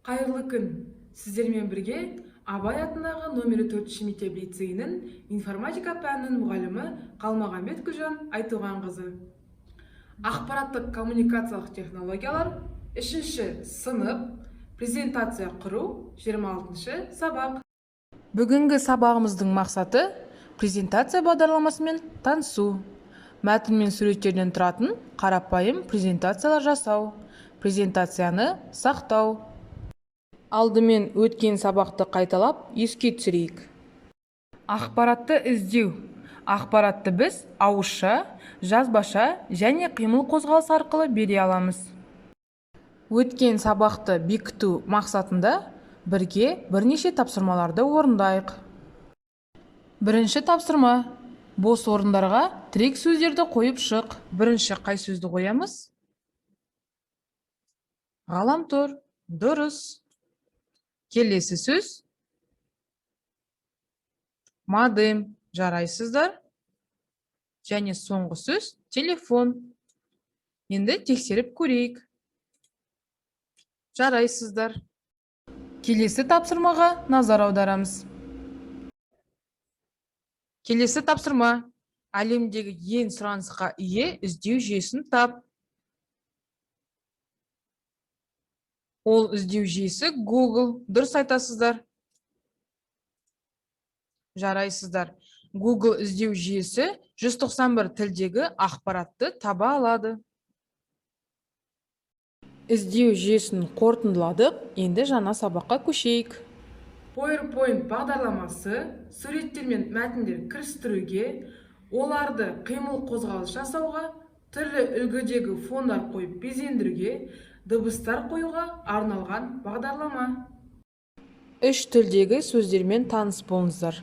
Қайырлы күн! Сіздермен бірге Абай атындағы номері 4 мектеп лицейінің информатика пәнінің мұғалімі Қалмағанбет Гүлжан Айтуғанқызы. Ақпараттық коммуникациялық технологиялар, 3 сынып, презентация құру, 26 сабақ. Бүгінгі сабағымыздың мақсаты презентация бағдарламасымен танысу, мәтін мен суреттерден тұратын қарапайым презентациялар жасау, презентацияны сақтау. Алдымен өткен сабақты қайталап, еске түсірейік. Ақпаратты іздеу. Ақпаратты біз ауызша, жазбаша және қимыл-қозғалыс арқылы бере аламыз. Өткен сабақты бекіту мақсатында бірге бірнеше тапсырмаларды орындайық. Бірінші тапсырма. Бос орындарға тірек сөздерді қойып шық. Бірінші қай сөзді қоямыз? Ғаламтор. Дұрыс. Келесі сөз модем. Жарайсыздар. Және соңғы сөз телефон. Енді тексеріп көрейік. Жарайсыздар. Келесі тапсырмаға назар аударамыз. Келесі тапсырма. Әлемдегі ең сұранысқа ие іздеу жүйесін тап. Ол іздеу жүйесі Google. Дұрыс айтасыздар. Жарайсыздар. Google іздеу жүйесі 191 тілдегі ақпаратты таба алады. Іздеу жүйесін қорытындыладық, енді жаңа сабаққа көшейік. PowerPoint бағдарламасы суреттер мен мәтіндер кірістіруге, оларды қимыл-қозғалыс жасауға, түрлі үлгідегі фондар қойып безендіруге, дыбыстар қоюға арналған бағдарлама. Үш тілдегі сөздермен таныс болыңыздар.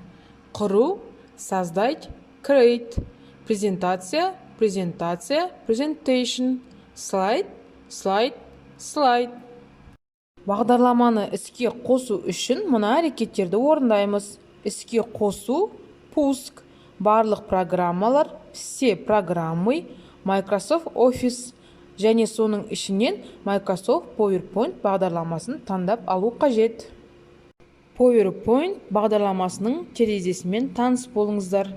Құру, создать, create, презентация, презентация, presentation, слайд, слайд, слайд. Бағдарламаны іске қосу үшін мына әрекеттерді орындаймыз. Іске қосу, пуск, барлық программалар, все программы, Microsoft Office және соның ішінен Microsoft PowerPoint бағдарламасын таңдап алу қажет. PowerPoint бағдарламасының терезесімен таныс болыңыздар.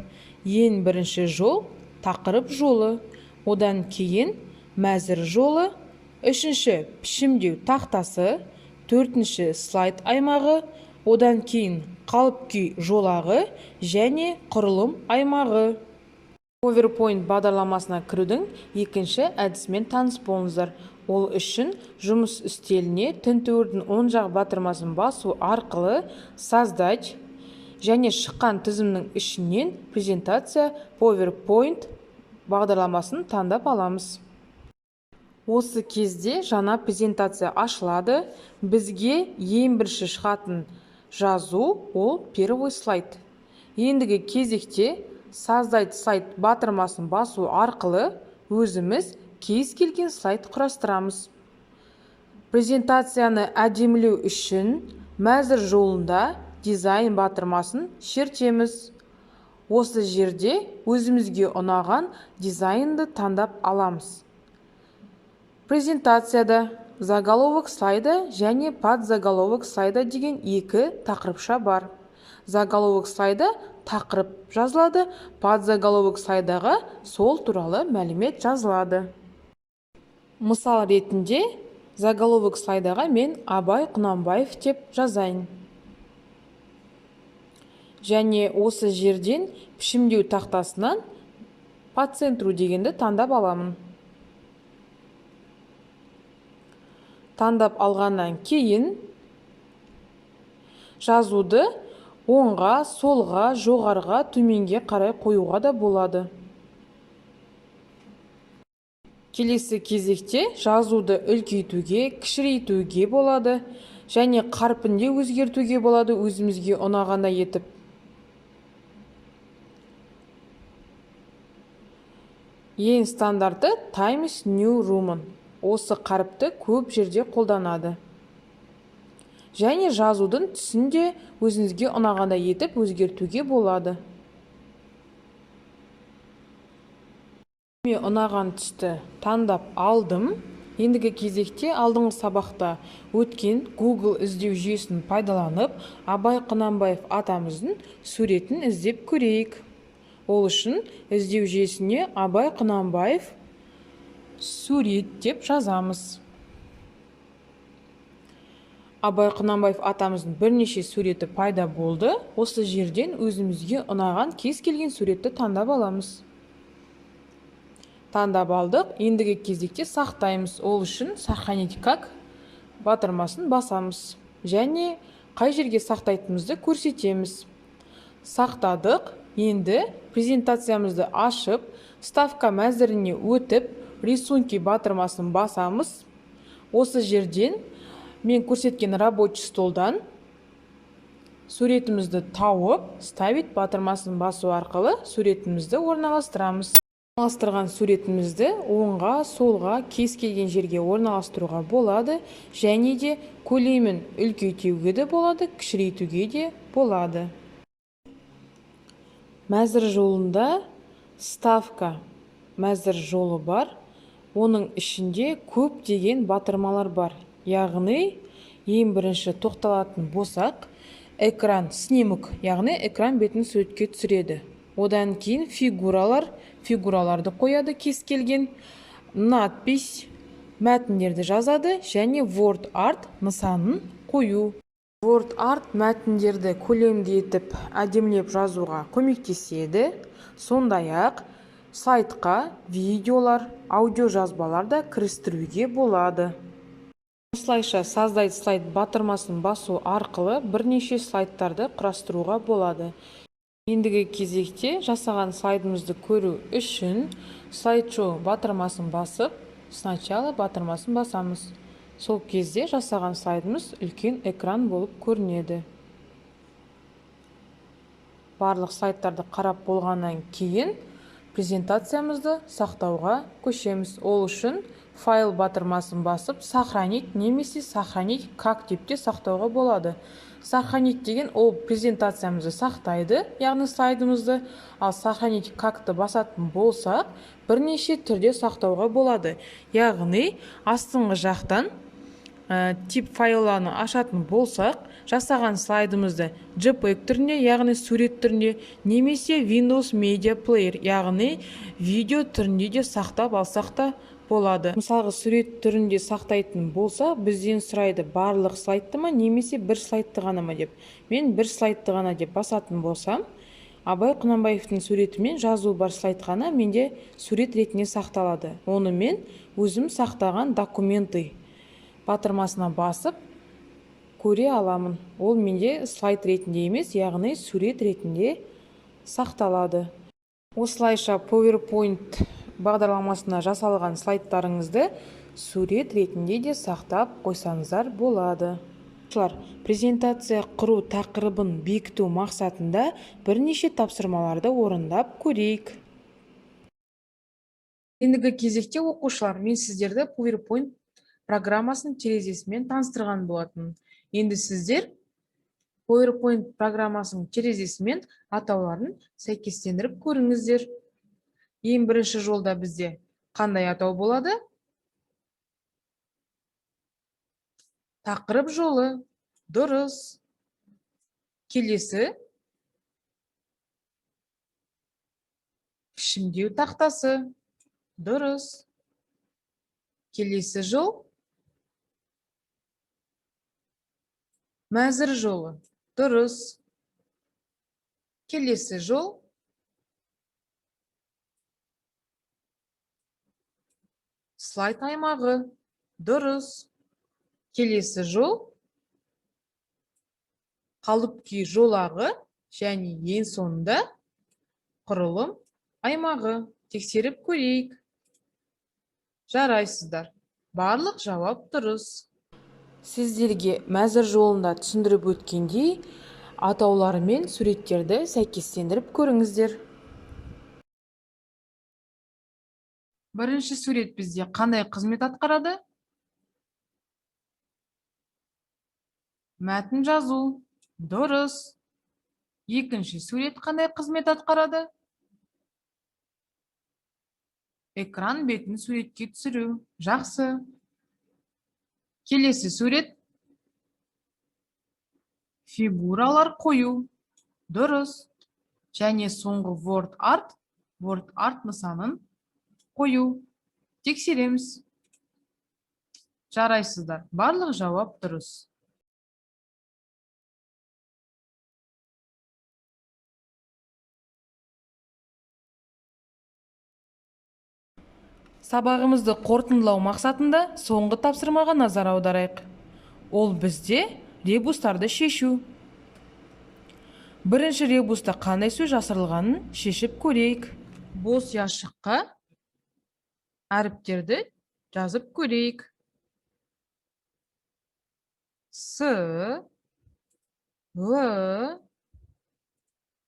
Ең бірінші жол тақырып жолы, одан кейін мәзір жолы, үшінші пішімдеу тақтасы, төртінші слайд аймағы, одан кейін қалып-күй жолағы және құрылым аймағы. PowerPoint бағдарламасына кірудің екінші әдісімен таныс болыңыздар. Ол үшін жұмыс үстеліне тінтуірдің оң жақ батырмасын басу арқылы «Создать» және шыққан тізімнің ішінен «Презентация PowerPoint» бағдарламасын таңдап аламыз. Осы кезде жаңа презентация ашылады. Бізге ең бірінші шығатын жазу ол «Первый слайд». Ендігі кезекте «Создать слайд» батырмасын басу арқылы өзіміз кез келген слайд құрастырамыз. Презентацияны әдемілеу үшін мәзір жолында «Дизайн» батырмасын шертеміз. Осы жерде өзімізге ұнаған дизайнды таңдап аламыз. Презентацияда заголовок слайда және подзаголовок слайда деген екі тақырыпша бар. Заголовок слайда тақырып жазылады, подзаголовок слайдаға сол туралы мәлімет жазылады. Мысал ретінде заголовок слайдаға мен Абай Құнанбаев деп жазайын. Және осы жерден пішімдеу тақтасынан «По центру» дегенді таңдап аламын. Таңдап алғаннан кейін жазуды оңға, солға, жоғарыға, төменге қарай қоюға да болады. Келесі кезекте жазуды үлкейтуге, кішірейтуге болады және қарпін де өзгертуге болады өзімізге ұнағандай етіп. Ең стандарты Times New Roman. Осы қаріпті көп жерде қолданады. Және жазудың түсін де өзіңізге ұнағандай етіп өзгертуге болады. Мен ұнаған түсті таңдап алдым. Ендігі кезекте алдыңғы сабақта өткен Google іздеу жүйесін пайдаланып, Абай Құнанбаев атамыздың суретін іздеп көрейік. Ол үшін іздеу жүйесіне Абай Құнанбаев сурет деп жазамыз. Абай Құнанбаев атамыздың бірнеше суреті пайда болды. Осы жерден өзімізге ұнаған кез келген суретті таңдап аламыз. Таңдап алдық. Ендігі кезекте сақтаймыз. Ол үшін «Сохранить как» батырмасын басамыз және қай жерге сақтайтынымызды көрсетеміз. Сақтадық. Енді презентациямызды ашып, вставка мәзіріне өтіп, «Рисунки» батырмасын басамыз. Осы жерден мен көрсеткен рабочий столдан суретімізді тауып, «Вставить» батырмасын басу арқылы суретімізді орналастырамыз. Орналастырған суретімізді оңға, солға, кез келген жерге орналастыруға болады және де көлемін үлкейтуге де болады, кішірейтуге де болады. Мәзір жолында вставка мәзір жолы бар. Оның ішінде көптеген батырмалар бар. Яғни, ең бірінші тоқталатын болсақ, экран снимок, яғни экран бетін суретке түсіреді. Одан кейін фигуралар, фигураларды қояды кез келген, надпись, мәтіндерді жазады және Word Art нысанын қою. Word Art мәтіндерді көлемді етіп, әдемілеп жазуға көмектеседі. Сондай-ақ сайтқа видеолар, аудиожазбалар да кірістіруге болады. Осылайша «Создать слайд» батырмасын басу арқылы бірнеше слайдтарды құрастыруға болады. Ендігі кезекте жасаған слайдымызды көру үшін «Слайд-шоу» батырмасын басып, «Сначала» батырмасын басамыз. Сол кезде жасаған слайдымыз үлкен экран болып көрінеді. Барлық слайдтарды қарап болғаннан кейін презентациямызды сақтауға көшеміз. Ол үшін «Файл» батырмасын басып, «Сохранить» немесе «Сохранить как» деп те сақтауға болады. «Сохранить» деген ол презентациямызды сақтайды, яғни слайдымызды, ал «Сохранить как» ты басатын болсақ, бірнеше түрде сақтауға болады. Яғни астыңғы жақтан тип файланы ашатын болсақ, жасаған слайдымызды JPEG түрінде, яғни сурет түрінде, немесе Windows Media Player, яғни видео түрінде де сақтап алсақ та болады. Мысалға, сурет түрінде сақтайтын болса, бізден сұрайды, барлық слайдты ма немесе бір слайдты ғана ма деп. Мен бір слайдты ғана деп басатын болсам, Абай Құнанбаевтың суретімен жазуы бар слайд ғана менде сурет ретінде сақталады. Оны мен өзім сақтаған «Документы» батырмасына басып көре аламын. Ол менде слайд ретінде емес, яғни сурет ретінде сақталады. Осылайша PowerPoint бағдарламасына жасалған слайдтарыңызды сурет ретінде де сақтап қойсаңыздар болады. Оқушылар, презентация құру тақырыбын бекіту мақсатында бірнеше тапсырмаларды орындап көрейік. Ендігі кезекте, оқушылар, мен сіздерді PowerPoint программасының терезесімен таныстырған болатынмын. Енді сіздер PowerPoint программасының терезесімен атауларын сәйкестендіріп көріңіздер. Ең бірінші жолда бізде қандай атау болады? Тақырып жолы. Дұрыс. Келесі пішімдеу тақтасы. Дұрыс. Келесі жол мәзір жолы. Дұрыс. Келесі жол слайд аймағы. Дұрыс. Келесі жол қалып күй жолағы және ең соңында құрылым аймағы. Тексеріп көрейік. Жарайсыздар. Барлық жауап дұрыс. Сіздерге мәзір жолында түсіндіріп өткендей, атаулары мен суреттерді сәйкестендіріп көріңіздер. Бірінші сурет бізде қандай қызмет атқарады? Мәтін жазу. Дұрыс. Екінші сурет қандай қызмет атқарады? Экран бетін суретке түсіру. Жақсы. Келесі сурет. Фигуралар қою. Дұрыс. Және соңғы Word Art, Word Art нысанын қою. Тексереміз. Жарайсыздар. Барлық жауап дұрыс. Сабағымызды қорытындылау мақсатында соңғы тапсырмаға назар аударайық. Ол бізде ребустарды шешу. Бірінші ребуста қандай сөз жасырылғанын шешіп көрейік. Бос ұяшыққа әріптерді жазып көрейік. С, Л,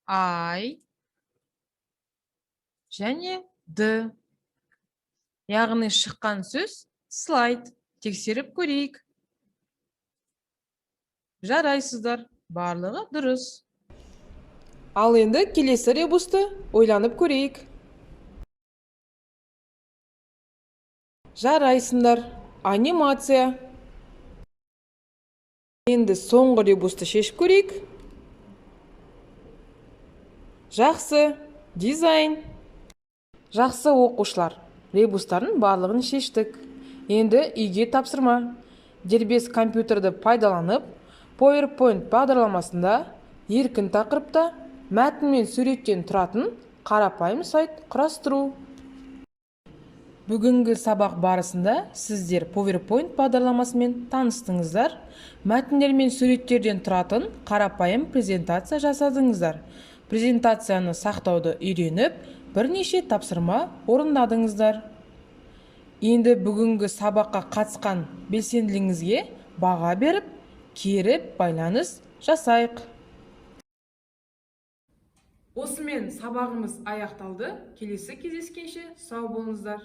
Ай және Д. Яғни шыққан сөз слайд. Тексеріп көрейік. Жарайсыздар, барлығы дұрыс. Ал енді келесі ребусты ойланып көрейік. Жарайсыңдар, анимация. Енді соңғы ребусты шешіп көрейік. Жақсы, дизайн. Жақсы, оқушылар, ребустардың барлығын шештік. Енді үйге тапсырма. Дербес компьютерді пайдаланып, PowerPoint бағдарламасында еркін тақырыпта мәтін мен суреттен тұратын қарапайым сайт құрастыру. Бүгінгі сабақ барысында сіздер PowerPoint бағдарламасымен таныстыңыздар, мәтіндер мен суреттерден тұратын қарапайым презентация жасадыңыздар. Презентацияны сақтауды үйреніп, бірнеше тапсырма орындадыңыздар. Енді бүгінгі сабаққа қатысқан белсенділігіңізге баға беріп, кері байланыс жасайық. Осымен сабағымыз аяқталды. Келесі кездескенше сау болыңыздар.